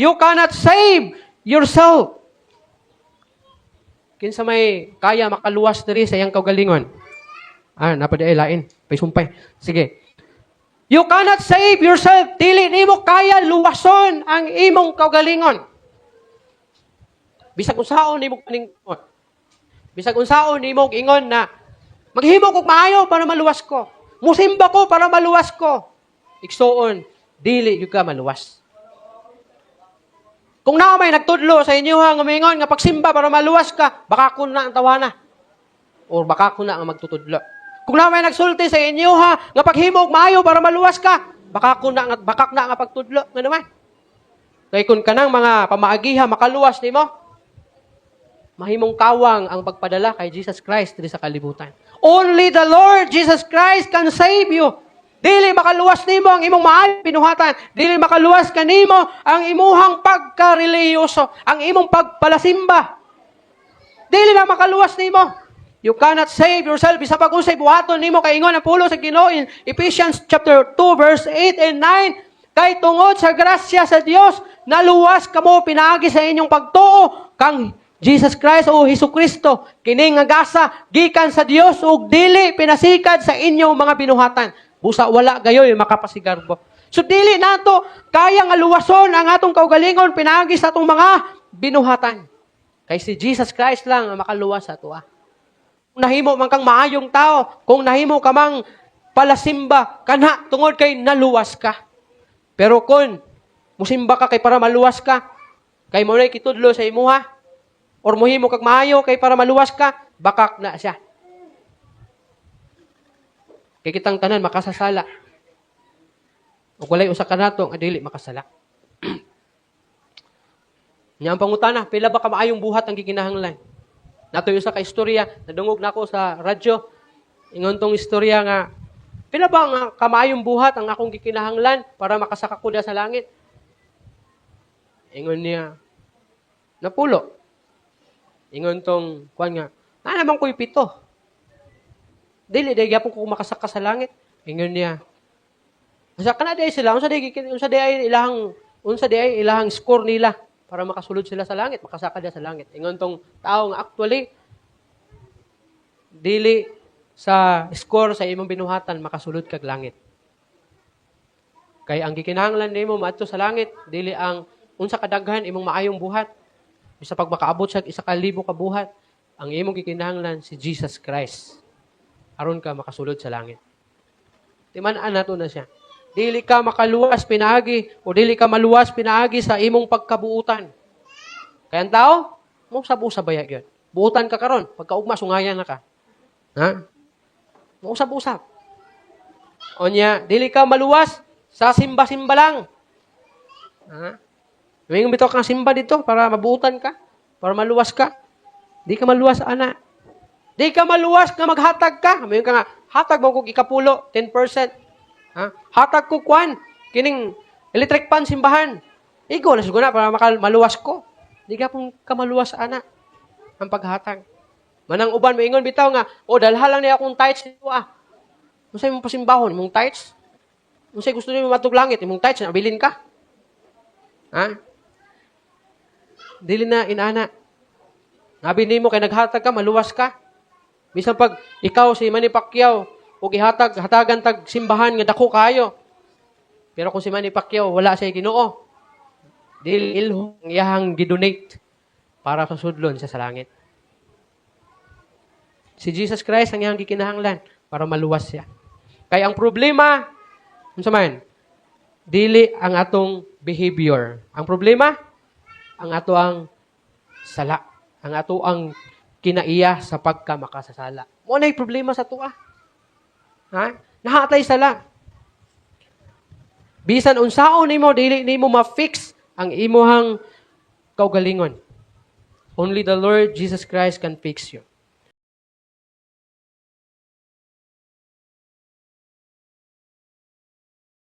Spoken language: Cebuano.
You cannot save yourself. Kinsa may kaya makaluwas diri sa iyang kaugalingon? Ah, naa pa diay lain. Pay sumpay. Sige. You cannot save yourself. Dili nimo kaya luwason ang imong kaugalingon. Bisag unsaon nimo kaning, bisag unsaon nimo ingon na maghimo kog maayo para maluwas ko. Musimba ko para maluwas ko. Igsuon, dili gyud ka maluwas. Kung naa may nagtudlo sa inyo ha, nga moingon nga pagsimba para maluwas ka, baka ko na ang tawana. Or baka ko na ang magtutudlo. Kung naa may nagsulti sa inyo ha, nga paghimo og maayo para maluwas ka, baka ko na nga bakak na nga pagtudlo nga naman. Kay kung kanang mga pamaagiha makaluwas nimo, mahimong kawang ang pagpadala kay Jesus Christ diri sa kalibutan. Only the Lord Jesus Christ can save you. Dili makaluwas nimo ang imong maayong binuhatan. Dili makaluwas kanimo ang imuhang pagkarelihiyoso, ang imong pagpalasimba. Dili na makaluwas nimo. You cannot save yourself. Bisa pag unsay buhaton nimo, kay ingon ang pulong sa Ginoo in Ephesians chapter 2 verse 8 and 9, kay tungod sa grasya sa Dios naluwas kamo pinaagi sa inyong pagtuo kang Jesus Christ o Hesus Kristo. Kini nga gasa gikan sa Dios ug dili pinasikad sa inyong mga binuhatan, busa wala gayoy makapasigarbo. So dili nato kaya nga luwason ang atong kaugalingon pinaagi sa atong mga binuhatan. Kay si Jesus Christ lang ang makaluwas sa atoa. Kung nahimo man kang maayong tao, kung nahimo ka mang palasimba, kana tungod kay naluwas ka. Pero kung musimba ka kay para maluwas ka, kay mao na'y kitudlo sa imuha, or muhimo kag maayo kay para maluwas ka, bakak na siya. Kay kitang tanan makasasala. Ug walay usa kanato nga dili makasala. Nya ang pangutana, pila ba ka maayong buhat ang gikinahanglan? Naa toy usa ka istorya, nadungog nako sa radyo. Ingon tong istorya nga, pila ba nga kamaayong buhat ang akong gikinahanglan para makasaka ko sa langit? Ingon niya, napulo. Ingon tong kuan nga, naa naman ko'y 7. Dili diay gyapon ko makasaka sa langit. Ingon niya, unsa kana diay sila, unsa diay ilahang score nila para makasulod sila sa langit, makasaka diya sa langit? Ingon tong tao nga, actually dili sa score sa imong binuhatan makasulod kag langit. Kay ang gikinahanglan nimo maadto sa langit, dili ang unsa kadaghan imong maayong buhat. Bisa pag makaabot sa 1,000 ka buhat, ang imong gikinahanglan si Jesus Christ aron ka makasulod sa langit. Timan-an nato na siya. Dili ka makaluwas pinaagi o dili ka maluwas pinaagi sa imong pagkabuutan. Kaya ang tao, mo usab-usab baya gyud. Buutan ka karon, pagkaugma sungayan na ka. Ha? Mo usab-usab. Onya, dili ka maluwas sa simba-simba lang. Ha? May bitaw kang simba dito para mabuutan ka, para maluwas ka. Di ka maluwas, ana. Di ka maluwas nga maghatag ka. May ka nga, hatag mo kog ikapulo, 10%. Ha? Hatag ko kwan, kining electric pan simbahan. Igo na siguro na para maluwas ko. Di ka pong kamaluwas, ana, ang paghatag. Manang uban moingon bitaw nga, "Oh, dalha lang niya akong tithes dito ah." Unsay imong pasimbahon, imong tithes? Unsay gusto nimo maadtog langit, imong tithes nabilin ka? Ha? Dili na inana. Ngabi nimo kay naghatag ka, maluwas ka. Bisan pag ikaw si Manny Pacquiao ug ihatag hatagan tag simbahan nga dako kayo. Pero kung si Manny Pacquiao wala siya Ginoo, dili ilho ang iyahang gidonate para sa sudlon siya sa langit. Si Jesus Christ ang iyang gikinahanglan para maluwas siya. Kay ang problema, unsa man? Dili ang atong behavior. Ang problema, ang ato ang sala. Ang ato ang kinaiya sa pagka makasasala. Mao na problema sa atoa. Ha? Naa tay sala. Bisan unsaon nimo, dili nimo ma-fix ang imuhang kaugalingon. Only the Lord Jesus Christ can fix you.